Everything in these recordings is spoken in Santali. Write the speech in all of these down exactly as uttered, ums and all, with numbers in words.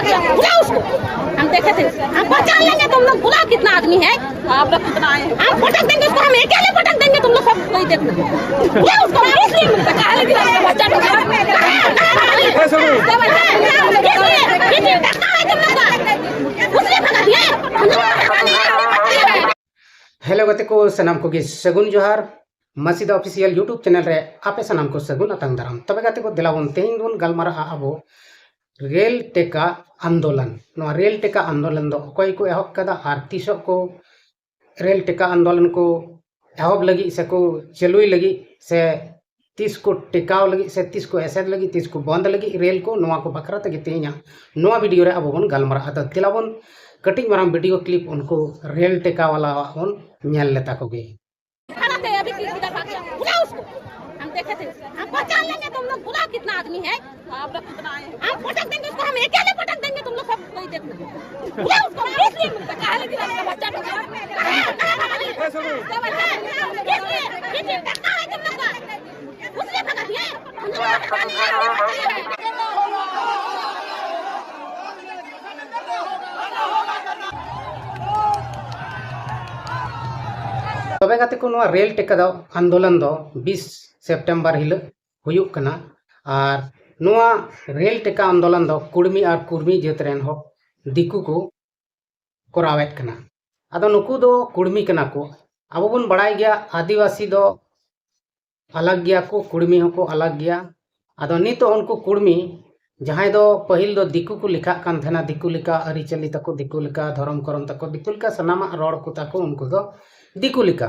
बुला उसको। हम देखे थे, हम पहचान लेंगे तुम लोग। बुलाओ कितना आदमी है। आप लोग कितना आए हैं? हम पटक देंगे उसको, हम अकेले पटक देंगे, तुम लोग सब कोई देखना। बुला उसको, हम इसलिए पहले दिला बच्चा को। किस लिए? किस लिए? किस लिए? डरना है तुम लोग का? उसने भगा दिया। हम लोग का नहीं है। ᱦᱮᱞᱳ ᱜᱟᱛᱮ ᱠᱚ, ᱥᱟᱱᱟᱢ ᱠᱚᱜᱮ ᱥᱟᱹᱜᱩᱱ ᱡᱚᱦᱟᱨ᱾ ᱢᱟᱹᱥᱤᱫᱟ ᱚᱯᱷᱤᱥᱤᱭᱟᱞ YouTube ᱪᱮᱱᱮᱞ ᱨᱮ ᱟᱯᱮ ᱥᱟᱱᱟᱢ ᱠᱚ ᱥᱟᱹᱜᱩᱱ ᱟᱛᱟᱝ ᱫᱟᱨᱟᱢ᱾ ᱛᱚᱵᱮ ᱜᱟᱛᱮ ᱠᱚ, ᱫᱮᱞᱟ ᱵᱚᱱ ᱛᱮᱦᱮᱧ ᱵᱚᱱ ᱜᱟᱞᱢᱟᱨᱟᱜᱼᱟ ᱟᱵᱚ ᱨᱮᱞ ᱴᱮᱠᱟ ᱟᱱᱫᱳᱞᱚᱱ᱾ ᱱᱚᱣᱟ ᱨᱮᱞ ᱴᱮᱠᱟ ᱟᱱᱫᱳᱞᱚᱱ ᱫᱚ ᱚᱠᱚᱭ ᱠᱚ ᱮᱦᱚᱵ ᱠᱟᱫᱟ ᱟᱨ ᱛᱤᱥᱚᱜ ᱠᱚ ᱨᱮᱞ ᱴᱮᱠᱟ ᱟᱱᱫᱳᱞᱚᱱ ᱠᱚ ᱮᱦᱚᱵ ᱞᱟᱹᱜᱤᱫ ᱥᱮ ᱠᱚ ᱪᱟᱹᱞᱩᱭ ᱞᱟᱹᱜᱤᱫ ᱥᱮ ᱛᱤᱥ ᱠᱚ ᱴᱮᱠᱟᱣ ᱞᱟᱹᱜᱤᱫ ᱥᱮ ᱛᱤᱥ ᱠᱚ ᱮᱥᱮᱫ ᱞᱟᱹᱜᱤᱫ, ᱛᱤᱥ ᱠᱚ ᱵᱚᱱᱫ ᱞᱟᱹᱜᱤᱫ ᱨᱮᱞ ᱠᱚ, ᱱᱚᱣᱟ ᱠᱚ ᱵᱟᱠᱷᱨᱟ ᱛᱮᱜᱮ ᱛᱮᱦᱮᱧᱟᱜ ᱱᱚᱣᱟ ᱵᱷᱤᱰᱤᱭᱳ ᱨᱮ ᱟᱵᱚ ᱵᱚᱱ ᱜᱟᱞᱢᱟᱨᱟᱜᱼᱟ᱾ ᱟᱫᱚ ᱫᱮᱞᱟ ᱵᱚᱱ ᱠᱟᱹᱴᱤᱡ ᱢᱟᱨᱟᱝ ᱵᱷᱤᱰᱤᱭᱳ ᱠᱞᱤᱯ ᱩᱱᱠᱩ ᱨᱮᱞ ᱴᱮᱠᱟᱣ ᱵᱟᱞᱟᱣᱟᱜ ᱵᱚᱱ ᱧᱮᱞ ᱞᱮᱛᱟ ᱠᱚᱜᱮ᱾ खड़ा थे, अभी किधर भाग गया? बुला उसको। हम देखे थे, हम पहचान लेंगे तुम लोग। बुला कितना आदमी है। आप लोग कितना आए हैं? हम पटक देंगे उसको, हम अकेले पटक देंगे, तुम लोग सब कोई देखना। बुला उसको, हम इसलिए पहले दिला बच्चा को। किस लिए? किस लिए? डरना है तुम लोग का? उसने भगा दिया। हम लोग का नहीं है। ᱛᱚᱵᱮ ᱜᱟᱛᱮ ᱠᱚ, ᱱᱚᱣᱟ ᱨᱮᱞ ᱴᱮᱠᱟ ᱫᱚ ᱟᱱᱫᱳᱞᱚᱱ ᱫᱚ ᱵᱤᱥ ᱥᱮᱯᱴᱮᱢᱵᱚᱨ ᱦᱤᱞᱳᱜ ᱦᱩᱭᱩᱜ ᱠᱟᱱᱟ᱾ ᱟᱨ ᱱᱚᱣᱟ ᱨᱮᱞ ᱴᱮᱠᱟ ᱟᱱᱫᱳᱞᱚᱱ ᱫᱚ ᱠᱩᱲᱢᱤ ᱟᱨ ᱠᱩᱲᱢᱤ ᱡᱟᱹᱛ ᱨᱮᱱ ᱦᱚᱲ, ᱫᱤᱠᱩ ᱠᱚ ᱠᱚᱨᱟᱣᱮᱫ ᱠᱟᱱᱟ᱾ ᱟᱫᱚ ᱱᱩᱠᱩ ᱫᱚ ᱠᱩᱲᱢᱤ ᱠᱟᱱᱟ ᱠᱚ᱾ ᱟᱵᱚ ᱵᱚᱱ ᱵᱟᱲᱟᱭ ᱜᱮᱭᱟ, ᱟᱹᱫᱤᱵᱟᱹᱥᱤ ᱫᱚ ᱟᱞᱟᱜᱽ ᱜᱮᱭᱟ ᱠᱚ, ᱠᱩᱲᱢᱤ ᱦᱚᱸᱠᱚ ᱟᱞᱟᱜᱽ ᱜᱮᱭᱟ᱾ ᱟᱫᱚ ᱱᱤᱛᱚᱜ ᱩᱱᱠᱩ ᱠᱩᱲᱢᱤ, ᱡᱟᱦᱟᱸᱭ ᱫᱚ ᱯᱟᱹᱦᱤᱞ ᱫᱚ ᱫᱤᱠᱩ ᱠᱚ ᱞᱮᱠᱷᱟᱜ ᱠᱟᱱ ᱛᱟᱦᱮᱱᱟ, ᱫᱤᱠᱩ ᱞᱮᱠᱟ ᱟᱹᱨᱤᱪᱟᱹᱞᱤ ᱛᱟᱠᱚ, ᱫᱤᱠᱩ ᱞᱮᱠᱟ ᱫᱷᱚᱨᱚᱢ ᱠᱚᱨᱚᱢ ᱛᱟᱠᱚ, ᱫᱤᱠᱩ ᱞᱮᱠᱟ ᱥᱟᱱᱟᱢᱟᱜ ᱨᱚᱲ ᱠᱚ ᱛᱟᱠᱚ, ᱩᱱᱠᱩ ᱫᱚ ᱫᱤᱠᱩ ᱞᱮᱠᱟ᱾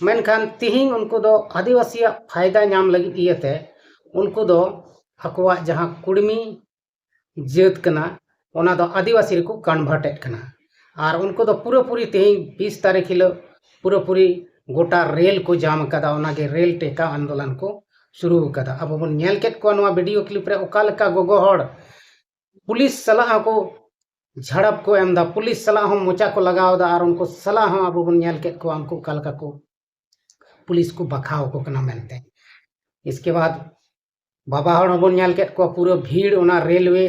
ᱢᱮᱱᱠᱷᱟᱱ ᱛᱤᱦᱤᱧ ᱩᱱᱠᱩ ᱫᱚ ᱟᱹᱫᱤᱵᱟᱹᱥᱤᱭᱟᱜ ᱯᱷᱟᱭᱫᱟ ᱧᱟᱢ ᱞᱟᱹᱜᱤᱫ ᱤᱭᱟᱹᱛᱮ ᱩᱱᱠᱩ ᱫᱚ ᱟᱠᱚᱣᱟᱜ ᱡᱟᱦᱟᱸ ᱠᱩᱲᱢᱤ ᱡᱟᱹᱛ ᱠᱟᱱᱟ, ᱚᱱᱟ ᱫᱚ ᱟᱹᱫᱤᱵᱟᱹᱥᱤ ᱨᱮᱠᱚ ᱠᱚᱱᱵᱷᱟᱨᱴᱮᱫ ᱠᱟᱱᱟ᱾ ᱟᱨ ᱩᱱᱠᱩ ᱫᱚ ᱯᱩᱨᱟᱹᱯᱩᱨᱤ ᱛᱮᱦᱮᱧ ᱵᱤᱥ ᱛᱟᱹᱨᱤᱠᱷ ᱦᱤᱞᱳᱜ ᱯᱩᱨᱟᱹᱯᱩᱨᱤ ᱜᱚᱴᱟ ᱨᱮᱞ ᱠᱚ ᱡᱟᱢ ᱟᱠᱟᱫᱟ᱾ ᱚᱱᱟᱜᱮ ᱨᱮᱞ ᱴᱮᱠᱟ ᱟᱱᱫᱳᱞᱚᱱ ᱠᱚ ᱥᱩᱨᱩ ᱟᱠᱟᱫᱟ᱾ ᱟᱵᱚ ᱵᱚᱱ ᱧᱮᱞ ᱠᱮᱫ ᱠᱚᱣᱟ ᱱᱚᱣᱟ ᱵᱷᱤᱰᱤᱭᱳ ᱠᱞᱤᱯ ᱨᱮ ᱚᱠᱟ ᱞᱮᱠᱟ ᱜᱚᱜᱚ ᱦᱚᱲ ᱯᱩᱞᱤᱥ ᱥᱟᱞᱟᱜ ᱦᱚᱸᱠᱚ ᱡᱷᱟᱲᱟᱯ ᱠᱚ ᱮᱢ ᱮᱫᱟ, ᱯᱩᱞᱤᱥ ᱥᱟᱞᱟᱜ ᱦᱚᱸ ᱢᱚᱪᱟ ᱠᱚ ᱞᱟᱜᱟᱣ ᱮᱫᱟ, ᱟᱨ ᱩᱱᱠᱩ ᱥᱟᱞᱟᱜ ᱦᱚᱸ ᱟᱵᱚ ᱵᱚᱱ ᱧᱮᱞ ᱠᱮᱫ ᱠᱚᱣᱟ ᱩᱱᱠᱩ ᱚᱠᱟ ᱞᱮᱠᱟ ᱠᱚ ᱯᱩᱞᱤᱥ ᱠᱚ ᱵᱟᱠᱷᱟᱣ ᱟᱠᱚ ᱠᱟᱱᱟ ᱢᱮᱱᱛᱮ᱾ ᱤᱥᱠᱮ ᱵᱟᱫ ᱵᱟᱵᱟ ᱦᱚᱲ ᱦᱚᱸᱵᱚᱱ ᱧᱮᱞ ᱠᱮᱫ ᱠᱚᱣᱟ, ᱯᱩᱨᱟᱹ ᱵᱷᱤᱲ ᱚᱱᱟ ᱨᱮᱞᱣᱮ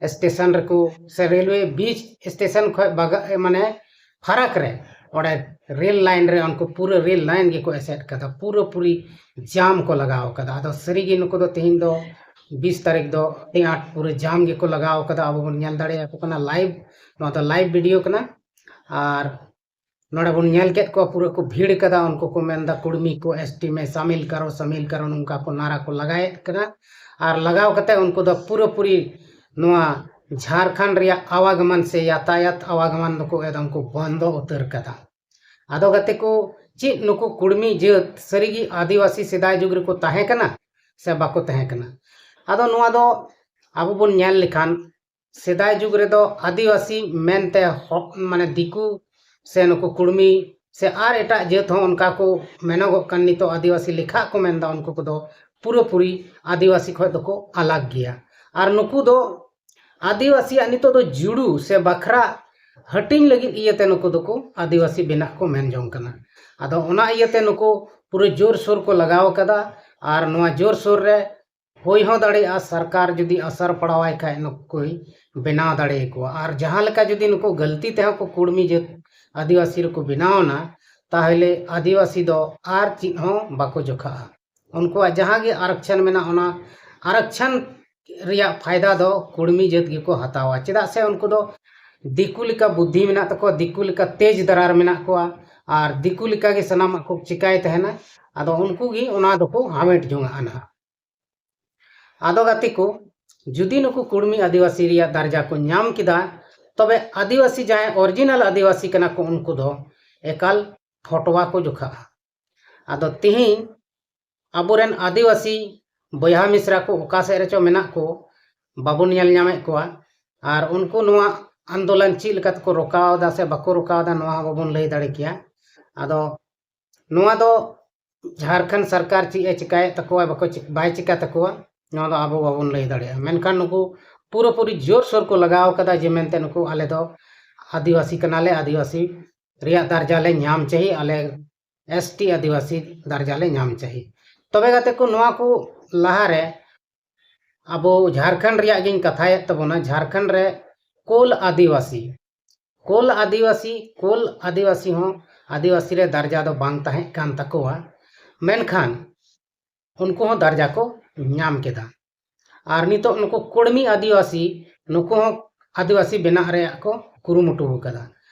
ᱥᱴᱮᱥᱚᱱ ᱨᱮᱠᱚ, ᱥᱮ ᱨᱮᱞᱣᱮ ᱵᱤᱪ ᱥᱴᱮᱥᱚᱱ ᱠᱷᱚᱱ ᱵᱟᱜᱟ ᱢᱟᱱᱮ ᱯᱷᱟᱨᱟᱠ ᱨᱮ ᱚᱸᱰᱮ ᱨᱮᱞ ᱞᱟᱭᱤᱱ ᱨᱮ ᱩᱱᱠᱩ ᱯᱩᱨᱟᱹ ᱨᱮᱞ ᱞᱟᱭᱤᱱ ᱜᱮᱠᱚ ᱮᱥᱮᱫ ᱠᱟᱫᱟ, ᱯᱩᱨᱟᱹ ᱯᱩᱨᱤ ᱡᱟᱢ ᱠᱚ ᱞᱟᱜᱟᱣ ᱠᱟᱫᱟ᱾ ᱟᱫᱚ ᱥᱟᱹᱨᱤᱜᱮ ᱱᱩᱠᱩ ᱫᱚ ᱛᱮᱦᱮᱧ ᱫᱚ ᱵᱤᱥ ᱛᱟᱹᱨᱤᱠᱷ ᱫᱚ ᱟᱹᱰᱤ ᱟᱸᱴ ᱯᱩᱨᱟᱹ ᱡᱟᱢ ᱜᱮᱠᱚ ᱞᱟᱜᱟᱣ ᱠᱟᱫᱟ᱾ ᱟᱵᱚ ᱵᱚᱱ ᱧᱮᱞ ᱫᱟᱲᱮᱭᱟᱠᱚ ᱠᱟᱱᱟ ᱞᱟᱭᱤᱵᱷ, ᱱᱚᱣᱟ ᱫᱚ ᱞᱟᱭᱤᱵᱷ ᱵᱷᱤᱰᱤᱭᱳ ᱠᱟᱱᱟ᱾ ᱟᱨ ᱱᱚᱰᱮ ᱵᱚᱱ ᱧᱮᱞ ᱠᱮᱫ ᱠᱚᱣᱟ ᱯᱩᱨᱟᱹ ᱠᱚ ᱵᱷᱤᱲ ᱠᱟᱫᱟ, ᱩᱱᱠᱩ ᱠᱚ ᱢᱮᱱᱫᱟ ᱠᱩᱲᱢᱤ ᱠᱚ ᱮᱥ ᱴᱤ ᱢᱮ ᱥᱟᱢᱤᱞ ᱠᱟᱨᱚ, ᱥᱟᱢᱤᱞ ᱠᱟᱨᱚ, ᱱᱚᱝᱠᱟ ᱠᱚ ᱱᱟᱨᱟ ᱠᱚ ᱞᱟᱜᱟᱭᱮᱫ ᱠᱟᱱᱟ᱾ ᱟᱨ ᱞᱟᱜᱟᱣ ᱠᱟᱛᱮ ᱩᱱᱠᱩ ᱫᱚ ᱯᱩᱨᱟᱹ ᱯᱩᱨᱤ ᱱᱚᱣᱟ ᱡᱷᱟᱲᱠᱷᱚᱸᱰ ᱨᱮᱭᱟᱜ ᱟᱣᱟᱜᱚᱢᱚᱱ ᱥᱮ ᱭᱟᱛᱟᱭᱟᱛ ᱟᱣᱟᱜᱚᱢᱚᱱ ᱫᱚᱠᱚ ᱮᱠᱫᱚᱢ ᱠᱚ ᱵᱚᱱᱫᱚ ᱩᱛᱟᱹᱨ ᱠᱟᱫᱟ᱾ ᱟᱫᱚ ᱜᱟᱛᱮ ᱠᱚ, ᱪᱮᱫ ᱱᱩᱠᱩ ᱠᱩᱲᱢᱤ ᱡᱟᱹᱛ ᱥᱟᱹᱨᱤᱜᱮ ᱟᱹᱫᱤᱵᱟᱹᱥᱤ ᱥᱮᱫᱟᱭ ᱡᱩᱜᱽ ᱨᱮᱠᱚ ᱛᱟᱦᱮᱸ ᱠᱟᱱᱟ ᱥᱮ ᱵᱟᱠᱚ ᱛᱟᱦᱮᱸ ᱠᱟᱱᱟ? ᱟᱫᱚ ᱱᱚᱣᱟ ᱫᱚ ᱟᱵᱚ ᱵᱚᱱ ᱧᱮᱞ ᱞᱮᱠᱷᱟᱱ ᱥᱮᱫᱟᱭ ᱡᱩᱜᱽ ᱨᱮᱫᱚ ᱟᱹᱫᱤᱵᱟᱹᱥᱤ ᱢᱮᱱᱛᱮ ᱦᱚ-, ᱢᱟᱱᱮ ᱫᱤᱠᱩ ᱥᱮ ᱱᱩᱠᱩ ᱠᱩᱲᱢᱤ ᱥᱮ ᱟᱨ ᱮᱴᱟᱜ ᱡᱟᱹᱛ ᱦᱚᱸ ᱚᱱᱠᱟ ᱠᱚ ᱢᱮᱱᱚᱜᱚᱜ ᱠᱟᱱ, ᱱᱤᱛᱚᱜ ᱟᱹᱫᱤᱵᱟᱹᱥᱤ ᱞᱮᱠᱷᱟᱜ ᱠᱚ ᱢᱮᱱᱫᱟ, ᱩᱱᱠᱩ ᱠᱚᱫᱚ ᱯᱩᱨᱟᱹᱯᱩᱨᱤ ᱟᱹᱫᱤᱵᱟᱹᱥᱤ ᱠᱷᱚᱱ ᱫᱚᱠᱚ ᱟᱞᱟᱜᱽ ᱜᱮᱭᱟ᱾ ᱟᱨ ᱱᱩᱠᱩ ᱫᱚ ᱟᱹᱫᱤᱵᱟᱹᱥᱤᱭᱟᱜ ᱱᱤᱛᱚᱜ ᱫᱚ ᱡᱩᱲᱩ ᱥᱮ ᱵᱟᱠᱷᱨᱟ ᱦᱟᱹᱴᱤᱧ ᱞᱟᱹᱜᱤᱫ ᱤᱭᱟᱹᱛᱮ ᱱᱩᱠᱩ ᱫᱚᱠᱚ ᱟᱹᱫᱤᱵᱟᱹᱥᱤ ᱵᱮᱱᱟᱜ ᱠᱚ ᱢᱮᱱ ᱡᱚᱝ ᱠᱟᱱᱟ᱾ ᱟᱫᱚ ᱚᱱᱟ ᱤᱭᱟᱹᱛᱮ ᱱᱩᱠᱩ ᱯᱩᱨᱟᱹ ᱡᱳᱨᱥᱳᱨ ᱠᱚ ᱞᱟᱜᱟᱣ ᱠᱟᱫᱟ᱾ ᱟᱨ ᱱᱚᱣᱟ ᱡᱳᱨᱥᱳᱨ ᱨᱮ ᱦᱩᱭ ᱦᱚᱸ ᱫᱟᱲᱮᱭᱟᱜᱼᱟ, ᱥᱚᱨᱠᱟᱨ ᱡᱩᱫᱤ ᱟᱥᱟᱨ ᱯᱟᱲᱟᱣᱟᱭ ᱠᱷᱟᱡ ᱱᱩᱠᱩᱭ ᱵᱮᱱᱟᱣ ᱫᱟᱲᱮᱭᱟᱠᱚᱣᱟ᱾ ᱟᱨ ᱡᱟᱦᱟᱸ ᱞᱮᱠᱟ ᱡᱩᱫᱤ ᱱᱩᱠᱩ ᱜᱟᱹᱞᱛᱤ ᱛᱮᱦᱚᱸ ᱠᱚ ᱠᱩᱲᱢᱤ ᱡᱟᱹᱛ ᱟᱹᱫᱤᱵᱟᱹᱥᱤ ᱨᱮᱠᱚ ᱵᱮᱱᱟᱣ ᱮᱱᱟ, ᱛᱟᱦᱚᱞᱮ ᱟᱹᱫᱤᱵᱟᱹᱥᱤ ᱫᱚ ᱟᱨ ᱪᱮᱫ ᱦᱚᱸ ᱵᱟᱠᱚ ᱡᱚᱠᱷᱟᱜᱼᱟ᱾ ᱩᱱᱠᱩᱣᱟᱜ ᱡᱟᱦᱟᱸ ᱜᱮ ᱟᱨᱚᱠᱪᱷᱚᱱ ᱢᱮᱱᱟᱜᱼᱟ, ᱚᱱᱟ ᱟᱨᱚᱠᱪᱷᱚᱱ ᱨᱮᱭᱟᱜ ᱯᱷᱟᱭᱫᱟ ᱫᱚ ᱠᱩᱲᱢᱤ ᱡᱟᱹᱛ ᱜᱮᱠᱚ ᱦᱟᱛᱟᱣᱟ᱾ ᱪᱮᱫᱟᱜ ᱥᱮ ᱩᱱᱠᱩ ᱫᱚ ᱫᱤᱠᱩ ᱞᱮᱠᱟ ᱵᱩᱫᱽᱫᱷᱤ ᱢᱮᱱᱟᱜ ᱛᱟᱠᱚᱣᱟ, ᱫᱤᱠᱩ ᱞᱮᱠᱟ ᱛᱮᱡᱽ ᱫᱟᱨᱟᱨ ᱢᱮᱱᱟᱜ ᱠᱚᱣᱟ, ᱟᱨ ᱫᱤᱠᱩ ᱞᱮᱠᱟ ᱜᱮ ᱥᱟᱱᱟᱢᱟᱜ ᱠᱚ ᱪᱤᱠᱟᱭ ᱛᱟᱦᱮᱱᱟ᱾ ᱟᱫᱚ ᱩᱱᱠᱩ ᱜᱮ ᱚᱱᱟ ᱫᱚᱠᱚ ᱦᱟᱢᱮᱴ ᱡᱚᱝᱟᱜᱼᱟ ᱱᱟᱦᱟᱜ᱾ ᱟᱫᱚ ᱜᱟᱛᱮ ᱠᱚ, ᱡᱩᱫᱤ ᱱᱩᱠᱩ ᱠᱩᱲᱢᱤ ᱟᱹᱫᱤᱵᱟᱹᱥᱤ ᱨᱮᱭᱟᱜ ᱫᱟᱨᱡᱟ ᱠᱚ ᱧᱟᱢ ᱠᱮᱫᱟ, ᱛᱚᱵᱮ ᱟᱹᱫᱤᱵᱟᱹᱥᱤ ᱡᱟᱦᱟᱸᱭ ᱚᱨᱤᱡᱤᱱᱟᱞ ᱟᱹᱫᱤᱵᱟᱹᱥᱤ ᱠᱟᱱᱟ ᱠᱚ, ᱩᱱᱠᱩ ᱫᱚ ᱮᱠᱟᱞ ᱯᱷᱚᱴᱣᱟ ᱠᱚ ᱡᱚᱠᱷᱟᱜᱼᱟ᱾ ᱟᱫᱚ ᱛᱤᱦᱤᱧ ᱟᱵᱚᱨᱮᱱ ᱟᱹᱫᱤᱵᱟᱹᱥᱤ ᱵᱚᱭᱦᱟ ᱢᱤᱥᱨᱟ ᱠᱚ ᱚᱠᱟ ᱥᱮᱫ ᱨᱮᱪᱚ ᱢᱮᱱᱟᱜ ᱠᱚ, ᱵᱟᱵᱚᱱ ᱧᱮᱞ ᱧᱟᱢᱮᱫ ᱠᱚᱣᱟ᱾ ᱟᱨ ᱩᱱᱠᱩ ᱱᱚᱣᱟ ᱟᱱᱫᱳᱞᱚᱱ ᱪᱮᱫ ᱞᱮᱠᱟ ᱛᱮᱠᱚ ᱨᱚᱠᱟᱣ ᱮᱫᱟ ᱥᱮ ᱵᱟᱠᱚ ᱨᱚᱠᱟᱣ ᱮᱫᱟ, ᱱᱚᱣᱟ ᱦᱚᱸ ᱵᱟᱵᱚᱱ ᱞᱟᱹᱭ ᱫᱟᱲᱮ ᱠᱮᱭᱟ᱾ ᱟᱫᱚ ᱱᱚᱣᱟ ᱫᱚ ᱡᱷᱟᱲᱠᱷᱚᱸᱰ ᱥᱚᱨᱠᱟᱨ ᱪᱮᱫ ᱮ ᱪᱤᱠᱟᱭᱮᱫ ᱛᱟᱠᱚᱣᱟ, ᱵᱟᱠᱚ ᱪᱤ-, ᱵᱟᱭ ᱪᱤᱠᱟ ᱛᱟᱠᱚᱣᱟ, ᱱᱚᱣᱟ ᱫᱚ ᱟᱵᱚ ᱵᱟᱵᱚᱱ ᱞᱟᱹᱭ ᱫᱟᱲᱮᱭᱟᱜᱼᱟ᱾ ᱢᱮᱱᱠᱷᱟᱱ ᱱᱩᱠᱩ ᱯᱩᱨᱟᱹᱯᱩᱨᱤ ᱡᱳᱨᱥᱳᱨ ᱠᱚ ᱞᱟᱜᱟᱣ ᱠᱟᱫᱟ ᱡᱮ ᱢᱮᱱᱛᱮ ᱱᱩᱠᱩ ᱟᱞᱮ ᱫᱚ ᱟᱹᱫᱤᱵᱟᱹᱥᱤ ᱠᱟᱱᱟᱞᱮ, ᱟᱹᱫᱤᱵᱟᱹᱥᱤ ᱨᱮᱭᱟᱜ ᱫᱟᱨᱡᱟ ᱞᱮ ᱧᱟᱢ ᱪᱟᱹᱦᱤ, ᱟᱞᱮ ᱮᱥ ᱴᱤ ᱟᱹᱫᱤᱵᱟᱹᱥᱤ ᱫᱟᱨᱡᱟ ᱞᱮ ᱧᱟᱢ ᱪᱟᱹᱦᱤ᱾ ᱛᱚᱵᱮ ᱜᱟᱛᱮ ᱠᱚ, ᱱᱚᱣᱟ ᱠᱚ ᱞᱟᱦᱟᱨᱮ ᱟᱵᱚ ᱡᱷᱟᱲᱠᱷᱚᱸᱰ ᱨᱮᱭᱟᱜ ᱜᱤᱧ ᱠᱟᱛᱷᱟᱭᱮᱫ ᱛᱟᱵᱚᱱᱟ᱾ ᱡᱷᱟᱲᱠᱷᱚᱸᱰ ᱨᱮ ᱠᱳᱞ ᱟᱹᱫᱤᱵᱟᱹᱥᱤ, ᱠᱳᱞ ᱟᱹᱫᱤᱵᱟᱹᱥᱤ, ᱠᱳᱞ ᱟᱹᱫᱤᱵᱟᱹᱥᱤ ᱦᱚᱸ ᱟᱹᱫᱤᱵᱟᱹᱥᱤ ᱨᱮ ᱫᱟᱨᱡᱟ ᱫᱚ ᱵᱟᱝ ᱛᱟᱦᱮᱸ ᱠᱟᱱ ᱛᱟᱠᱚᱣᱟ, ᱢᱮᱱᱠᱷᱟᱱ ᱩᱱᱠᱩ ᱦᱚᱸ ᱫᱟᱨᱡᱟ ᱠᱚ ᱧᱟᱢ ᱠᱮᱫᱟ᱾ ᱟᱨ ᱱᱤᱛᱚᱜ ᱱᱩᱠᱩ ᱠᱩᱲᱢᱤ ᱟᱹᱫᱤᱵᱟᱹᱥᱤ, ᱱᱩᱠᱩ ᱦᱚᱸ ᱟᱹᱫᱤᱵᱟᱹᱥᱤ ᱵᱮᱱᱟᱜ ᱨᱮᱭᱟᱜ ᱠᱚ ᱠᱩᱨᱩᱢᱩᱴᱩ ᱟᱠᱟᱫᱟ᱾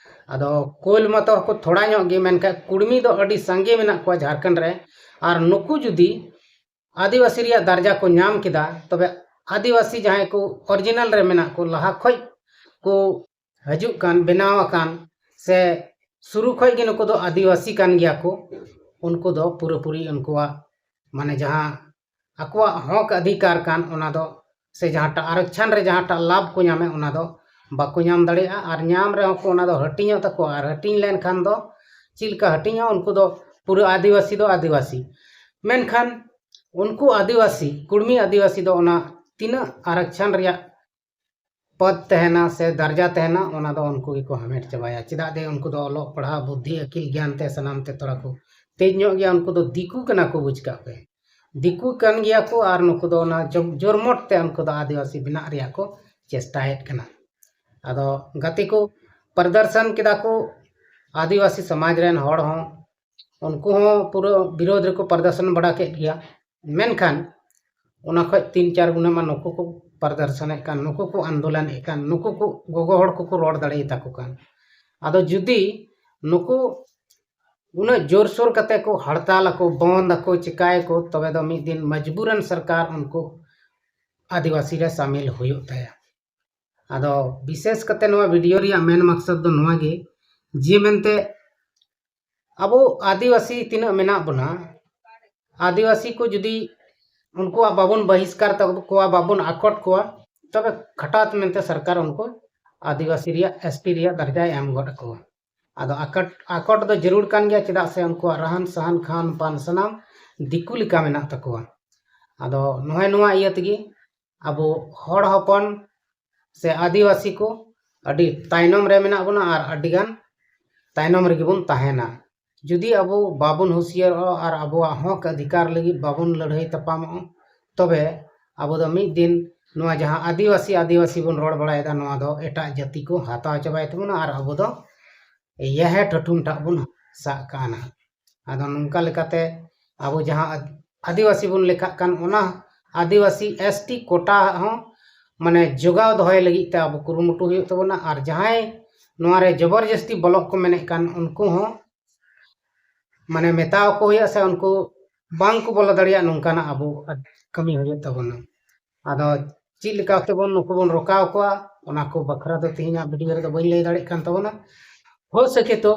ᱟᱫᱚ ᱠᱳᱞ ᱢᱟᱛᱚ ᱠᱚ ᱛᱷᱚᱲᱟ ᱧᱚᱜ ᱜᱮ, ᱢᱮᱱᱠᱷᱟᱱ ᱠᱩᱲᱢᱤ ᱫᱚ ᱟᱹᱰᱤ ᱥᱟᱸᱜᱮ ᱢᱮᱱᱟᱜ ᱠᱚᱣᱟ ᱡᱷᱟᱲᱠᱷᱚᱸᱰ ᱨᱮ᱾ ᱟᱨ ᱱᱩᱠᱩ ᱡᱩᱫᱤ ᱟᱹᱫᱤᱵᱟᱹᱥᱤ ᱨᱮᱭᱟᱜ ᱫᱟᱨᱡᱟ ᱠᱚ ᱧᱟᱢ ᱠᱮᱫᱟ, ᱛᱚᱵᱮ ᱟᱹᱫᱤᱵᱟᱹᱥᱤ ᱡᱟᱦᱟᱸᱭ ᱠᱚ original ᱨᱮ ᱢᱮᱱᱟᱜ ᱠᱚ, ᱞᱟᱦᱟ ᱠᱷᱚᱡ ᱠᱚ ᱦᱤᱡᱩᱜ ᱠᱟᱱ, ᱵᱮᱱᱟᱣ ᱟᱠᱟᱱ, ᱥᱮ ᱥᱩᱨᱩ ᱠᱷᱚᱡ ᱜᱮ ᱱᱩᱠᱩ ᱫᱚ ᱟᱹᱫᱤᱵᱟᱹᱥᱤ ᱠᱟᱱ ᱜᱮᱭᱟ ᱠᱚ, ᱩᱱᱠᱩ ᱫᱚ ᱯᱩᱨᱟᱹᱯᱩᱨᱤ ᱩᱱᱠᱩᱣᱟᱜ, ᱢᱟᱱᱮ, ᱡᱟᱦᱟᱸ ᱟᱠᱚᱣᱟᱜ ᱦᱚᱠ ᱚᱫᱷᱤᱠᱟᱨ ᱠᱟᱱ, ᱚᱱᱟ ᱫᱚ, ᱥᱮ ᱡᱟᱦᱟᱸᱴᱟᱜ ᱟᱨᱚᱠᱪᱷᱚᱱ ᱨᱮ ᱡᱟᱦᱟᱸᱴᱟᱜ ᱞᱟᱵᱷ ᱠᱚ ᱧᱟᱢᱮᱫ, ᱚᱱᱟ ᱫᱚ ᱵᱟᱠᱚ ᱧᱟᱢ ᱫᱟᱲᱮᱭᱟᱜᱼᱟ᱾ ᱟᱨ ᱧᱟᱢ ᱨᱮᱦᱚᱸ ᱠᱚ, ᱚᱱᱟ ᱫᱚ ᱦᱟᱹᱴᱤᱧᱚᱜ ᱛᱟᱠᱚᱣᱟ᱾ ᱟᱨ ᱦᱟᱹᱴᱤᱧ ᱞᱮᱱᱠᱷᱟᱱ ᱫᱚ ᱪᱮᱫ ᱞᱮᱠᱟ ᱦᱟᱹᱴᱤᱧᱚᱜᱼᱟ? ᱩᱱᱠᱩ ᱫᱚ ᱯᱩᱨᱟᱹ ᱟᱹᱫᱤᱵᱟᱹᱥᱤ ᱫᱚ ᱟᱹᱫᱤᱵᱟᱹᱥᱤ, ᱢᱮᱱᱠᱷᱟᱱ ᱩᱱᱠᱩ ᱟᱹᱫᱤᱵᱟᱹᱥᱤ, ᱠᱩᱲᱢᱤ ᱟᱹᱫᱤᱵᱟᱹᱥᱤ ᱫᱚ ᱚᱱᱟ ᱛᱤᱱᱟᱹᱜ ᱟᱨᱚᱠᱪᱷᱚᱱ ᱨᱮᱭᱟᱜ ᱯᱚᱫᱽ ᱛᱟᱦᱮᱱᱟ ᱥᱮ ᱫᱟᱨᱡᱟ ᱛᱟᱦᱮᱱᱟ, ᱚᱱᱟ ᱫᱚ ᱩᱱᱠᱩ ᱜᱮᱠᱚ ᱦᱟᱢᱮᱴ ᱪᱟᱵᱟᱭᱟ᱾ ᱪᱮᱫᱟᱜ ᱡᱮ ᱩᱱᱠᱩ ᱫᱚ ᱚᱞᱚᱜ ᱯᱟᱲᱦᱟᱣ, ᱵᱩᱫᱽᱫᱷᱤ, ᱟᱹᱠᱤᱞ, ᱜᱮᱭᱟᱱ ᱛᱮ ᱥᱟᱱᱟᱢ ᱛᱮ ᱛᱷᱚᱲᱟ ᱠᱚ ᱛᱮᱡᱽ ᱧᱚᱜ ᱜᱮᱭᱟ᱾ ᱩᱱᱠᱩ ᱫᱚ ᱫᱤᱠᱩ ᱠᱟᱱᱟ ᱠᱚ, ᱵᱩᱡᱽ ᱠᱟᱜ ᱯᱮ, ᱫᱤᱠᱩ ᱠᱟᱱ ᱜᱮᱭᱟ ᱠᱚ᱾ ᱟᱨ ᱱᱩᱠᱩ ᱫᱚ ᱚᱱᱟ ᱡᱚ-, ᱡᱚᱨᱢᱚᱴ ᱛᱮ ᱩᱱᱠᱩ ᱫᱚ ᱟᱹᱫᱤᱵᱟᱹᱥᱤ ᱵᱮᱱᱟᱜ ᱨᱮᱭᱟᱜ ᱠᱚ ᱪᱮᱥᱴᱟᱭᱮᱫ ᱠᱟᱱᱟ᱾ ᱟᱫᱚ ᱜᱟᱛᱮ ᱠᱚ, ᱯᱨᱚᱫᱚᱨᱥᱚᱱ ᱠᱮᱫᱟ ᱠᱚ ᱟᱹᱫᱤᱵᱟᱹᱥᱤ ᱥᱚᱢᱟᱡᱽ ᱨᱮᱱ ᱦᱚᱲ ᱦᱚᱸ, ᱩᱱᱠᱩ ᱦᱚᱸ ᱯᱩᱨᱟᱹ ᱵᱤᱨᱳᱫᱷ ᱨᱮᱠᱚ ᱯᱨᱚᱫᱚᱨᱥᱚᱱ ᱵᱟᱲᱟ ᱠᱮᱫ ᱜᱮᱭᱟ᱾ ᱢᱮᱱᱠᱷᱟᱱ ᱚᱱᱟ ᱠᱷᱚᱡ ᱛᱤᱱ ᱪᱟᱨ ᱜᱩᱱᱟᱹ ᱢᱟ ᱱᱩᱠᱩ ᱠᱚ ᱯᱨᱚᱫᱚᱨᱥᱚᱱᱮᱫ ᱠᱟᱱ, ᱱᱩᱠᱩ ᱠᱚ ᱟᱱᱫᱳᱞᱚᱱᱮᱫ ᱠᱟᱱ, ᱱᱩᱠᱩ ᱠᱚ ᱜᱚᱜᱚ ᱦᱚᱲ ᱠᱚᱠᱚ ᱨᱚᱲ ᱫᱟᱲᱮᱭᱟᱛᱟ ᱠᱚ ᱠᱟᱱ᱾ ᱟᱫᱚ ᱡᱩᱫᱤ ᱱᱩᱠᱩ ᱩᱱᱟᱹᱜ ᱡᱳᱨᱥᱳᱨ ᱠᱟᱛᱮ ᱠᱚ ᱦᱟᱲᱛᱟᱞ ᱟᱠᱚ, ᱵᱚᱱᱫ ᱟᱠᱚ, ᱪᱤᱠᱟᱭᱟᱠᱚ, ᱛᱚᱵᱮ ᱫᱚ ᱢᱤᱫ ᱫᱤᱱ ᱢᱚᱡᱽᱵᱩᱨᱟᱱ ᱥᱚᱨᱠᱟᱨ ᱩᱱᱠᱩ ᱟᱹᱫᱤᱵᱟᱹᱥᱤ ᱨᱮ ᱥᱟᱢᱤᱞ ᱦᱩᱭᱩᱜ ᱛᱟᱭᱟ᱾ ᱟᱫᱚ ᱵᱤᱥᱮᱥ ᱠᱟᱛᱮ ᱱᱚᱣᱟ ᱵᱷᱤᱰᱤᱭᱳ ᱨᱮᱭᱟᱜ ᱢᱮᱱ ᱢᱟᱠᱥᱚᱫ ᱫᱚ ᱱᱚᱣᱟ ᱜᱮ, ᱡᱮ ᱢᱮᱱᱛᱮ ᱟᱵᱚ ᱟᱹᱫᱤᱵᱟᱹᱥᱤ ᱛᱤᱱᱟᱹᱜ ᱢᱮᱱᱟᱜ ᱵᱚᱱᱟ, ᱟᱹᱫᱤᱵᱟᱹᱥᱤ ᱠᱚ ᱡᱩᱫᱤ ᱩᱱᱠᱩᱣᱟᱜ ᱵᱟᱵᱚᱱ ᱵᱚᱦᱤᱥᱠᱟᱨ ᱛᱟᱠᱚᱣᱟ, ᱵᱟᱵᱚᱱ ᱟᱠᱚᱴ ᱠᱚᱣᱟ, ᱛᱚᱵᱮ ᱠᱷᱟᱴᱟᱛ ᱢᱮᱱᱛᱮ ᱥᱚᱨᱠᱟᱨ ᱩᱱᱠᱩ ᱟᱹᱫᱤᱵᱟᱹᱥᱤ ᱨᱮᱭᱟᱜ, ᱮᱥ ᱴᱤ ᱨᱮᱭᱟᱜ ᱫᱟᱨᱡᱟᱭ ᱮᱢ ᱜᱚᱫ ᱟᱠᱚᱣᱟ᱾ ᱟᱫᱚ ᱟᱠᱚᱴ, ᱟᱠᱚᱴ ᱫᱚ ᱡᱟᱹᱨᱩᱲ ᱠᱟᱱ ᱜᱮᱭᱟ, ᱪᱮᱫᱟᱜ ᱥᱮ ᱩᱱᱠᱩᱣᱟᱜ ᱨᱟᱦᱟᱱ ᱥᱟᱦᱟᱱ, ᱠᱷᱟᱱ ᱯᱟᱱ ᱥᱟᱱᱟᱢ ᱫᱤᱠᱩ ᱞᱮᱠᱟ ᱢᱮᱱᱟᱜ ᱛᱟᱠᱚᱣᱟ᱾ ᱟᱫᱚ ᱱᱚᱜᱼᱚᱭ ᱱᱚᱣᱟ ᱤᱭᱟᱹ ᱛᱮᱜᱮ ᱟᱵᱚ ᱦᱚᱲ ᱦᱚᱯᱚᱱ ᱥᱮ ᱟᱹᱫᱤᱵᱟᱹᱥᱤ ᱠᱚ ᱟᱹᱰᱤ ᱛᱟᱭᱱᱚᱢ ᱨᱮ ᱢᱮᱱᱟᱜ ᱵᱚᱱᱟ ᱟᱨ ᱟᱹᱰᱤᱜᱟᱱ ᱛᱟᱭᱱᱚᱢ ᱨᱮᱜᱮ ᱵᱚᱱ ᱛᱟᱦᱮᱱᱟ᱾ ᱡᱩᱫᱤ ᱟᱵᱚ ᱵᱟᱵᱚᱱ ᱦᱩᱸᱥᱤᱭᱟᱹᱨᱚᱜᱼᱟ ᱟᱨ ᱟᱵᱚᱣᱟᱜ ᱦᱚᱠ ᱚᱫᱷᱤᱠᱟᱨ ᱞᱟᱹᱜᱤᱫ ᱵᱟᱵᱚᱱ ᱞᱟᱹᱲᱦᱟᱹᱭ ᱛᱟᱯᱟᱢᱚᱜᱼᱟ, ᱛᱚᱵᱮ ᱟᱵᱚ ᱫᱚ ᱢᱤᱫ ᱫᱤᱱ ᱱᱚᱣᱟ ᱡᱟᱦᱟᱸ ᱟᱹᱫᱤᱵᱟᱹᱥᱤ ᱟᱹᱫᱤᱵᱟᱹᱥᱤ ᱵᱚᱱ ᱨᱚᱲ ᱵᱟᱲᱟᱭᱮᱫᱟ, ᱱᱚᱣᱟ ᱫᱚ ᱮᱴᱟᱜ ᱡᱟᱹᱛᱤ ᱠᱚ ᱦᱟᱛᱟᱣ ᱪᱟᱵᱟᱭ ᱛᱟᱵᱚᱱᱟ ᱟᱨ ᱟᱵᱚ ᱫᱚ ᱮᱭᱟᱦᱮ ᱴᱷᱟᱹᱴᱷᱩᱢ ᱴᱷᱟᱜ ᱵᱚᱱ ᱥᱟᱵ ᱠᱟᱜᱼᱟ ᱱᱟᱦᱟᱜ᱾ ᱟᱫᱚ ᱱᱚᱝᱠᱟ ᱞᱮᱠᱟᱛᱮ ᱟᱵᱚ ᱡᱟᱦᱟᱸ ᱟᱹᱫᱤᱵᱟᱹᱥᱤ ᱵᱚᱱ ᱞᱮᱠᱷᱟᱜ ᱠᱟᱱ, ᱚᱱᱟ ᱟᱹᱫᱤᱵᱟᱹᱥᱤ ᱮᱥ ᱴᱤ ᱠᱳᱴᱟ ᱦᱚᱸ ᱢᱟᱱᱮ ᱡᱚᱜᱟᱣ ᱫᱚᱦᱚᱭ ᱞᱟᱹᱜᱤᱫ ᱛᱮ ᱟᱵᱚ ᱠᱩᱨᱩᱢᱩᱴᱩ ᱦᱩᱭᱩᱜ ᱛᱟᱵᱚᱱᱟ᱾ ᱟᱨ ᱡᱟᱦᱟᱸᱭ ᱱᱚᱣᱟ ᱨᱮ ᱡᱚᱵᱚᱨ ᱡᱟᱹᱥᱛᱤ ᱵᱚᱞᱚᱜ ᱠᱚ ᱢᱮᱱᱮᱫ ᱠᱟᱱ, ᱩᱱᱠᱩ ᱦᱚᱸ ᱢᱟᱱᱮ ᱢᱮᱛᱟᱣ ᱠᱚ ᱦᱩᱭᱩᱜᱼᱟ, ᱥᱮ ᱩᱱᱠᱩ ᱵᱟᱝ ᱠᱚ ᱵᱚᱞᱚ ᱫᱟᱲᱮᱭᱟᱜ, ᱱᱚᱝᱠᱟᱱᱟᱜ ᱟᱵᱚ ᱠᱟᱹᱢᱤ ᱦᱩᱭᱩᱜ ᱛᱟᱵᱚᱱᱟ᱾ ᱟᱫᱚ ᱪᱮᱫ ᱞᱮᱠᱟ ᱛᱮᱵᱚᱱ ᱱᱩᱠᱩ ᱵᱚᱱ ᱨᱚᱠᱟᱣ ᱠᱚᱣᱟ, ᱚᱱᱟ ᱠᱚ ᱵᱟᱠᱷᱨᱟ ᱫᱚ ᱛᱮᱦᱮᱧᱟᱜ ᱵᱷᱤᱰᱤᱭᱳ ᱨᱮᱫᱚ ᱵᱟᱹᱧ ᱞᱟᱹᱭ ᱫᱟᱲᱮᱭᱟᱜ ᱠᱟᱱ ᱛᱟᱵᱚᱱᱟ᱾ ᱦᱳ ᱥᱟᱠᱮ ᱛᱚ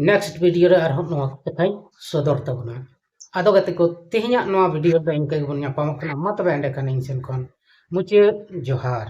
ᱱᱮᱠᱥᱴ ᱵᱷᱤᱰᱤᱭᱳ ᱨᱮ ᱟᱨᱦᱚᱸ ᱱᱚᱣᱟ ᱠᱟᱛᱷᱟᱧ ᱥᱚᱫᱚᱨ ᱛᱟᱵᱚᱱᱟ᱾ ᱟᱫᱚ ᱜᱟᱛᱮ ᱠᱚ, ᱛᱮᱦᱮᱧᱟᱜ ᱱᱚᱣᱟ ᱵᱷᱤᱰᱤᱭᱳ ᱨᱮᱫᱚ ᱤᱱᱠᱟᱹ ᱜᱮᱵᱚᱱ ᱧᱟᱯᱟᱢᱚᱜ ᱠᱟᱱᱟ᱾ ᱢᱟ ᱛᱚᱵᱮ ᱮᱸᱰᱮᱠᱷᱟᱱ ᱤᱧ ᱥᱮᱱ ᱠᱷᱚᱱ ᱢᱩᱪᱟᱹᱫ ᱡᱚᱦᱟᱨ᱾